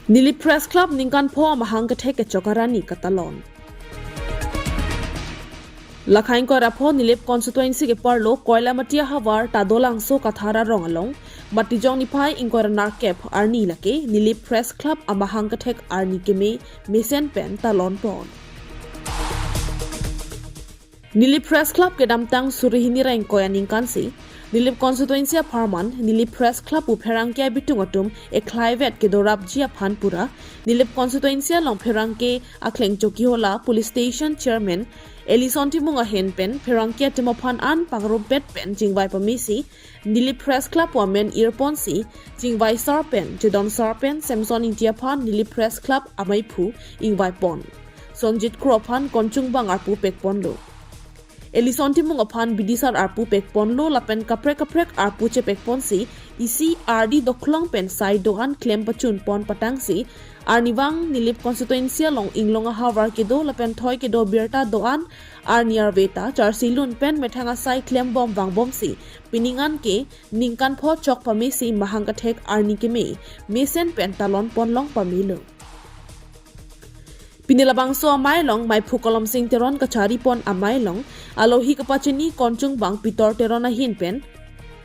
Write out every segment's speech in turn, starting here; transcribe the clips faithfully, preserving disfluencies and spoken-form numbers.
Nilip Press Club ningkan pho amahang kethek kechok arni katalon. Lakhai ingkoi ra pho Nilip constituency keparlo Koilamati ahavar Tadolangso Kathar arong along Matijong niphai ingkoi ra nerkep arni lake Nilip Press Club amahang kethek arni keme mesen pen talon pon. Nilip Press Club kedamtang suri hini ra ingkoi aningkan si Nilip constituency apharman Nilip Press Club pu pherangke abitung atum ekhlaivet kedorapji aphan pura Nilip constituency along pherangke akleng Chokihola police station chairman Ellison Timung ahin pen pherangke atum aphan an pangrumpet pen chingvai pamesi Nilip Press Club pu amen irpon si chingvai sar pen chedon sar pen Samson Ingti aphan Nilip Press Club amaiphu ingvai pon. Sonjit Kro aphan konchungbang arpu pekponlo. Ellison Timung aphan bidisar arpu pekponlo lapen kaprek kaprek arpu chepekpon si isi ardi doklong pen sai do-an klem pachun pon patang si arnivang Nilip constituency along inglong ahavar kedo lapen thoi kedo birta do-an arni arve ta charsi lun pen methang asai klem bom vang bom si pining an ke ningkan pho chok pamesi mahang kethek arni keme mesen pen talon pon long pamelo. Pini labangso amei along maiphu Kolomsing Teron kachari pon amei along alohi kapachini konchungbang Pitor Teron ahin pen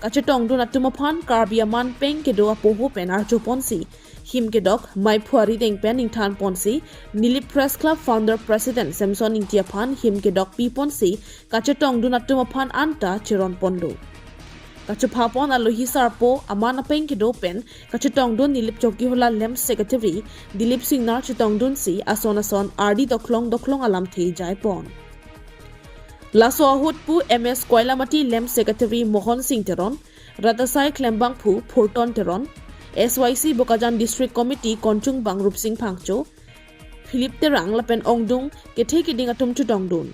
kachetongdun atum aphan Karbi aman peng kedo apoho pen archo pon si him kedok maiphu arideng pen ingthan pon si Nilip Press Club founder president Samson Ingti aphan him kedok pi pon si kachetongdun atum aphan anta cheron ponlo. Kachepha pon alohi sarpo aman apeng kedo pen kachetongdun Nilip Chokihola Lem Secretary Dilip Singnar chetongdun si ason ason ardi doklong doklong alamthe jai pon. Laso ahut pu M S Koilamati Lem Secretary Mohon Sing Teron, rat asai klembangphu Phurton Teron, S Y C Bokajan District Committee konchungbang Rupsing Phangcho, Philip Terang lapen ongdung kethe keding atum chetongdun.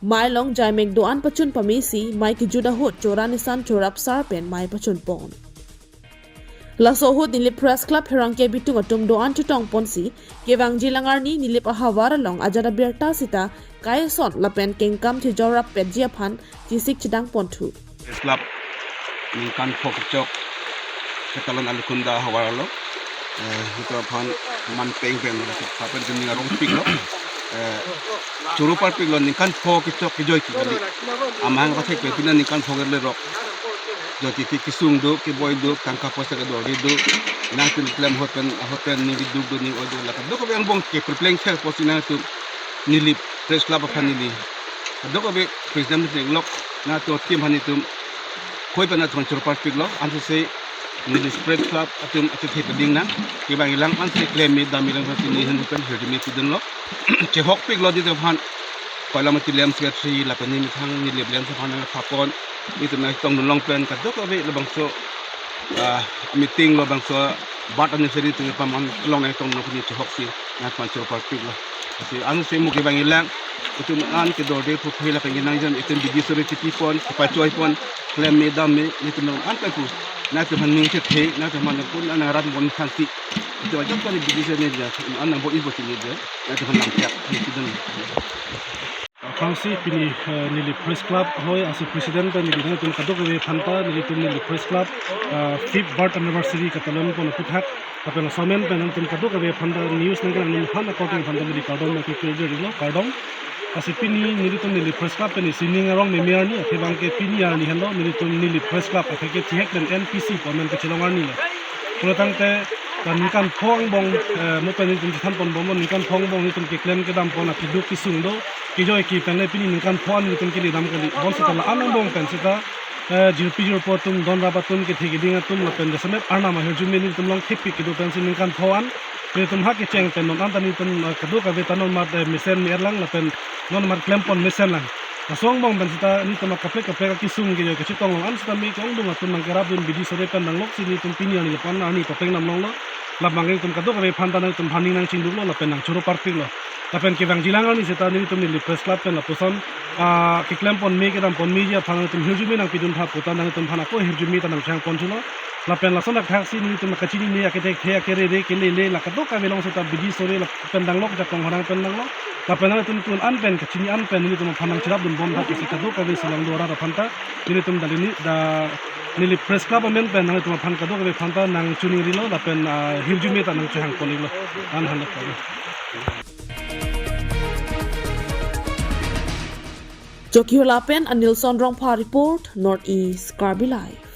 Mei along jaimek do-an pachun pamesi mei kejut ahut chora nisan chorap sar pen mei pachun pon. Laso ahut Nilip Press Club pherangke abitung atum do-an chetong pon si kevangji lang arni Nilip ahavar along ajat abirta sita kaison lapen kengkam chejorap petji aphan chisik chedang ponthu. Press Club ningkan pho kechok ketalon Alukhunda ahavar along. Eh, itum aphan man peng pen, kapen pen ning arong piklo. Eh, choro parpiklo ningkan pho kechok kejoi kali. Amahang kethek pen pini ningkan pho kele rok. Joti ti kesung do, keboi do, tangka poisa kedordi do. Nangtum klem ahut pen, ahut pen ning keduk do, ning oi do, la kadokave angbong ke prepleng ther pon si nangtum Nilip Press Club aphan neli kadokave president pen lok nangtum tim aphan itum khoi pen atum choro parpiklo, ansi si Nilip Press Club atum achethe peding nang, kevang ilang ansi klem me dam me lang pini hin pen hirjume pidunlo. Chehok piklo di aphan, Koilamati Lem Secretary lapen ni methang Nilip Lem aphan nangpha pon, itum nangtongdun long pen kadokave labangso, ah, meeting lo bangso birth anniversary atum aphan man long nangtongdun pini chehok si nangphan choro parpiklo. Si ansi mo kevang ilang, itum an kedordi phu phe lapen kenangjon itum bidi sore chipi pon, kepachoi pon, klem me dam me, itum an pen pu. Nangtum aphan ning chethe, nangtum aphan pun an rat mon thansi. Itum ajak kali bidi sore ne ja, an nang bo ibo chini ja, nangtum aphan nang chak, itum. Aphrangsi pini, eh, Nilip Press Club ahoi asi president pen neli nangtum kadokave aphanta nelitum Nilip Press Club, eh, fifth birth anniversary katalon pon aphuthak, lapen asamen pen nangtum kadokave aphanta news nangkelang nangphan according aphanta neli kardom nangkikirjirlo, kardom. Asi pini nelitum Nilip Press Club pen isi ning arong meme arni, athe abang ke pini arni henlo nelitum Nilip Press Club atheke thihek pen N P C pu amen kachelong arni lo. Pulo tangte, ta ningkan pho angbong, eh, mo pen nelitum chethan pon bomlo, ningkan pho angbong nelitum keklem kedam pon akeduk kesung do, kejoi ke pen le pini ningkan pho an nelitum kele dam kali. Bonsita la-an angbong pen sita, eh, jirpi jirpo atum, donrap atum, kethe keding atum, lapen jasemet Arnam ahirjume nelitum long thepik kedo pensi ningkan pho an nelitum ha kecheng pen non anta nelitum, eh, kadokave ta non mat, eh, mesen me-et lang lapen non mat klem pon mesen lang. Laso angbong pen sita nelitum akaprek kaprek akesung kejoi kachetong long an sita me ke-ongdung atum nangkerapdun bidi sore pen danglok si nelitum pini arni lapu-an arni pateng dam longlo. Labang ke nelitum kadokave aphanta nangtum aphan ning nangchingduklo lapen nang choro parpiklo. Lapen kevangji lang arni sita nelitum Nilip Press Club pen lapuson, ah, keklem pon me kedam pon meji aphan nangtum hirjume nangpidun tha pu ta nangtum aphan ako hirjume ta nangchang pon thulo. Lapen lason athak si nelitum akachinine akethekthe akerere kelele la kadokave along sita bidi sore lapen danglok jakong harang pen danglo. Lapen nanglitum tun an pen, kachini an pen, nelitum aphan nangcherap dun bom tha, kisi kadokave si along do arat aphan ta, nelitum dalini da, neli press club amen pen, nanglitum aphan kadokave aphan ta nangchoningri lo, lapen, ah, hirjume ta nangchohang ponlo. An han lo. Chokihola pen Anilson Rongphar report, North East Karbi Live.